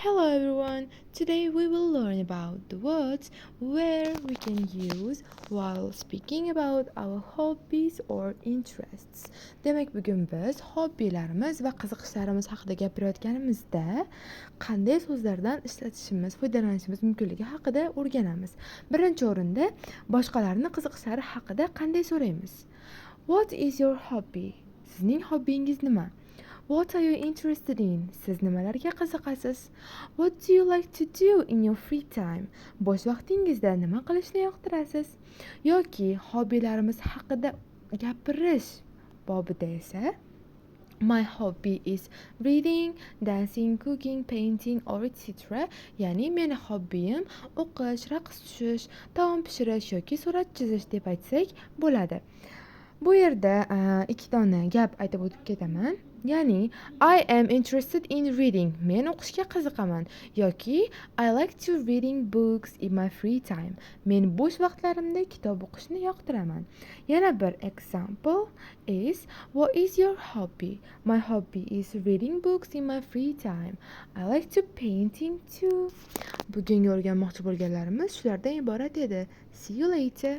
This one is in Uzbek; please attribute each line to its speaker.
Speaker 1: Hello everyone! Today we will learn about the words where we can use while speaking about our hobbies or interests. Demak, bugun biz hobbilarimiz va qiziqishlarimiz haqida gapirayotganimizda qanday so'zlardan ishlatishimiz, foydalanishimiz mumkinligi haqida o'rganamiz. Birinchi o'rinda boshqalarni qiziqishlari haqida qanday so'raymiz? What is your hobby? Sizning hobbingiz nima? What are you interested in? Siz nimalarga qiziqasiz? What do you like to do in your free time? Bo'sh vaqtingizda nima qilishni yoqtirasiz? Yoki hobbilarimiz haqida gapirish bobida esa, My hobby is reading, dancing, cooking, painting or etc. Ya'ni meni hobbiyim o'qish, raqs tushish, taom pishirish yoki surat chizish deb aytsak bo'ladi. Bu yerda ikki dona gap aytib o'tib ketaman. Ya'ni I am interested in reading. Men o'qishga qiziqaman yoki I like to reading books in my free time. Men bo'sh vaqtlarimda kitob o'qishni yoqtiraman. Yana bir example is, What is your hobby? My hobby is reading books in my free time. I like to painting too. Bugungi o'rganmoqchi bo'lganlarimiz shulardan iborat edi. See you later.